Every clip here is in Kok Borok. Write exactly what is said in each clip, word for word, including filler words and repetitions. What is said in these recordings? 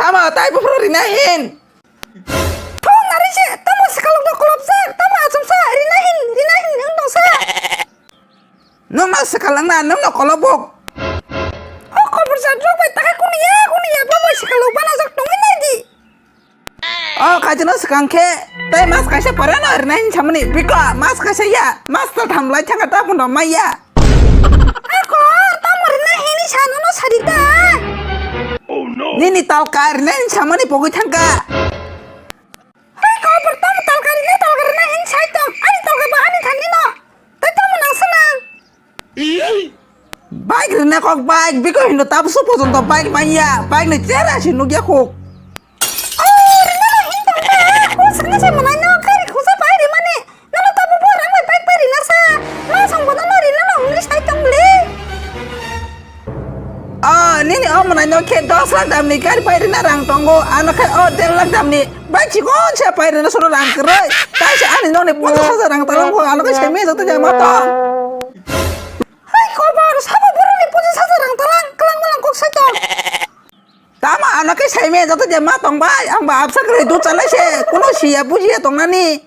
Ama tai buphuru rina hin. Thung nari se, tamo swkang no kolopjak, tamo achomsa, rina hin, rina hin wng tongsa. Nwng no swkang wngna, nwng no kolobuk. O kobor jat rok bai takhai kunu ya, kunu ya, bo bai swkang lo bana jak tongwi nai di. O kaisa no swkang khe, tei mas kaisa pore no rina hin samani, biko mas kaisa ya, mas ta tham lai thangka ta phun rok mai ya. Ako, tamo rina hini sano no sadi ta. Nini talka rina hin samani pogwi thangka. Hai kobor tamo talka rina talka rina hin sai tong. Ani talka ba ani thani no. Tai tamo nang sana. Bike rina kok bike, biko hino tabsu pojonto bike manya, bike ni chera si nugya kok. Oh, rina no hin tong ta. Oh, sana sai manai no kari khusa pai ri mani. Nono tabuk bo rang bai bike bai rina sa. Ma song bono no rina no hwnwi sai tong le. Ah, nini o mwnai no khe dos lakh damni gari bai rina rang tongo. Ano khe o der lakh damni bike chikon se pai rina sono rang kwrwi. Kaisa ani nokni ponchas hajar rang talang kho. Ano khe semi joto jai ma tong. Hai kobor sabo boroni ponchas hajar rang talang kwlang malang kok sai tong. Tamo ano khe saimaya joto je ma tong bai, ang ba absa kwrwi dut chalai se, kuno siya bujiya tongnani.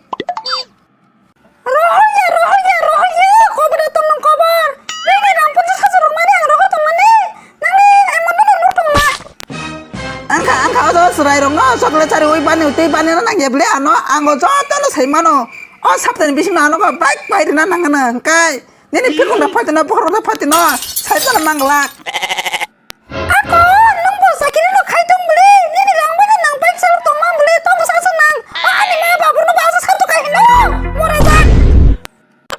Rohorya, rohorya, rohorya, kobor tong nang kobor. Nini rang ponchas hajar rok mani ang rohor tongmani. Nangni emon no nuk tongma. Angkha, angkha ojo chwrai rok no chocolate chari ui bani ui tei bani no nangya bwle ano, ang o joto no sai mano. O saptani bisingo ano khe bike bai rina nangano hwnkhe. Nini phikung da phatino, bokhorok da phatino, sai mano manglak. Ako, nwng bo sakiri no khai tong bwle, nini rang bai nang bai chalo tong mang bwle, tong sa sa nang. O ani ma babu no ba sa sa to kai hino, mora jak.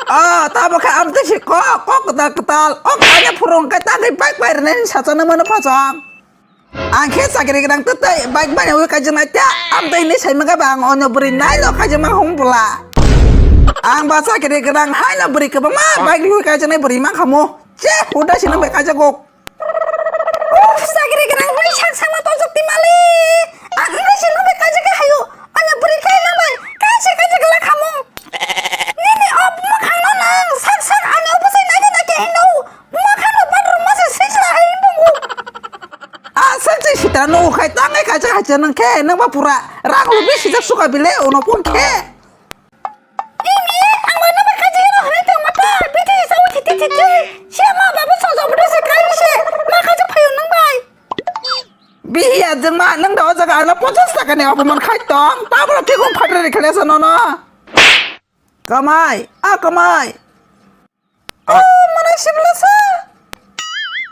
O, tabo khe ang tisi kok, kok kwtal kwtal, o kanya phurung kai ta kai bai bai rene sa sa nang mano phasong. Ang khe chakri gwnang tei bike bai wi kaijaknai ta, ang tei ni sai maka ba ang onyo bwrwi nai no kaijakma hum bwla. Ang ba chakri gwnang hai no bwrwi kwbangma bike wi kaijaknai bwrwi mang khamu. Che, huda sino bai kaijago. Uff, sagri gwnang bwrwi sak sakno tonjok di mali. Ang wngkha se nokbai kaijak khe hayo. Ani bwrwi khe nokbai kaisa kaijak gala khamung. Nini o buma khangno nang sak sak ani o bwsai naina naikhe hino. Buma khangno bathroom masa sijla hai tongo. Aswk se sitra nugo khai tangai kaijak hai se nang khe nang ba pura rang lubi sijak suka bile uno pon khe. Ini, ang mana ba kaji no hwnwi tongma ta, bithi sa uthi thi thi thi. Siya ma babu song song bwdwi se kai se, ma kaji phayo nang bai. Bihiya jwng ma, nang da o jaga ano ponchas taka ni oboman khai tong, ta bwrok thikung phatra ri khlesa nono. Kamai, a kamai. Oh, mana sibla sa?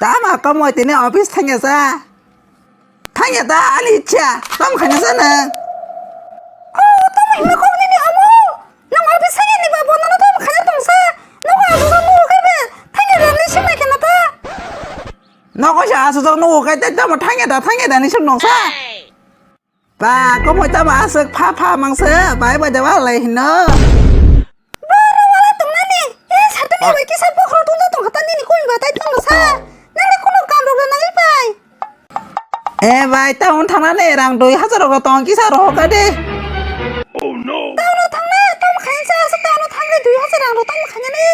Tama kamoi tini office thangya sa? Thangya ta ani ichha, tam khani sa nang? Oh, tam hino kok nini amo. Nang office thangya ni ba bono no tam khani tong sa? Nang ba bono no kai be. Thangya rani sima kena ta? Nogo sa asu jok no kai ta tam thangya ta thangya ta ni sum nong sa? Ba, komoi tamo aswk pha pha mangsa, bai bai da wal lai hino. Boro wala tongnani, e satani bai kisa bokhro tungda tongkha ta nini koi ba tai tongsa. Nangni kuno kam rok nangli bai. E bai, town thangnani rang dui hajar rok tong kisa rohor ka de. Town o thangna, tamo khainsa, asa town o thangni dui hajar rang rok tamo khainani.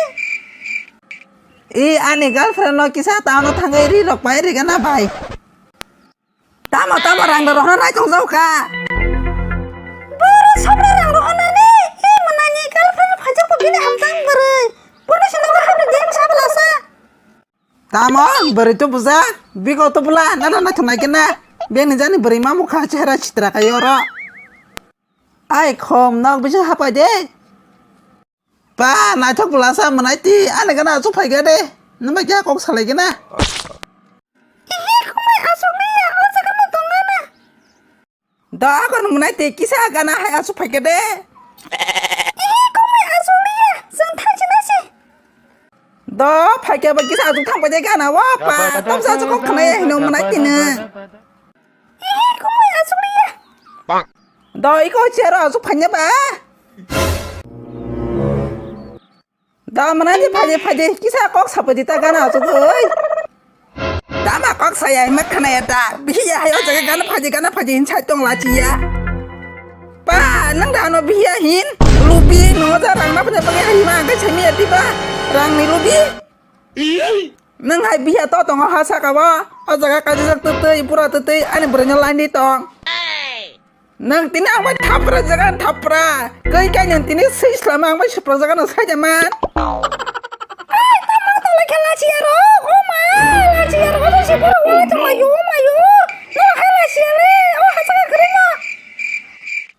E ani girlfriend no kisa town o thangwi ri rok bai ri gana bai. Tamo tamo rang rok rohorna nai tong jao kha. Boro sobra rang rohorna ni, e mwnani girlfriend phaijak bo bini hamjak bwrwi. Bono se nogo habri deng sabla sa. Tamo bwrwi to buja, bigo to bula, nana nai thunai kena. Bini jani bwrwi ma mukha chehra chitra kai oro. Ai khom nok bising hapai de. Pa, naithok bwlasa mwnaiti, ani gana aswk phaikha de. Nwng bai khe kok salai gana. Ihi, kumui aswk liya, o jaga no tong gana. Da, ako nwng mwnaiti, kisa gana hai aswk phaikha de. Ihi, kumui aswk liya, chwng thangsi nasi. Da, phaikha ba kisa aswk thang pai de gana, wa pa, tamsa aswk kok khnai hino mwnaiti nwng. Ihi, kumui aswk liya. Da, iko chero aswk phanya ba. Da, mana di phai di, phai di, kisa kok sapai di ta gana aswk oi. Da ma kok saya, ma khana ya da. Bihi ya hayo jaga gana phai di, gana phai di, hin sai tong la chi ya. Pa, nang da no bihi ya hin, lubi, no da rang na phanya pakai hai ma, angkai sai mi ya di ba. Rang ni lubi. Nwng hai biya to tongo ha saka o. O jaga kaijak twtwi, pura twtwi, ani bwrwino laini tong. Nang tini ang bai thapra jaga thapra. Kai kai nang tini swi slama ang bai supra jaga no sai jaman. Ai, tamo to le khala siya ro. O ma, la siya ro, to si pura wala to mayo, mayo. No khala siya le. O hasa ka kare no.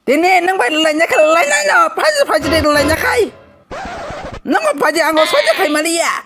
Tini nang bai lai nya khala lai na no. Phaji phaji de lai nya khai. Nang bai phaji ang o sai nya khai mali ya.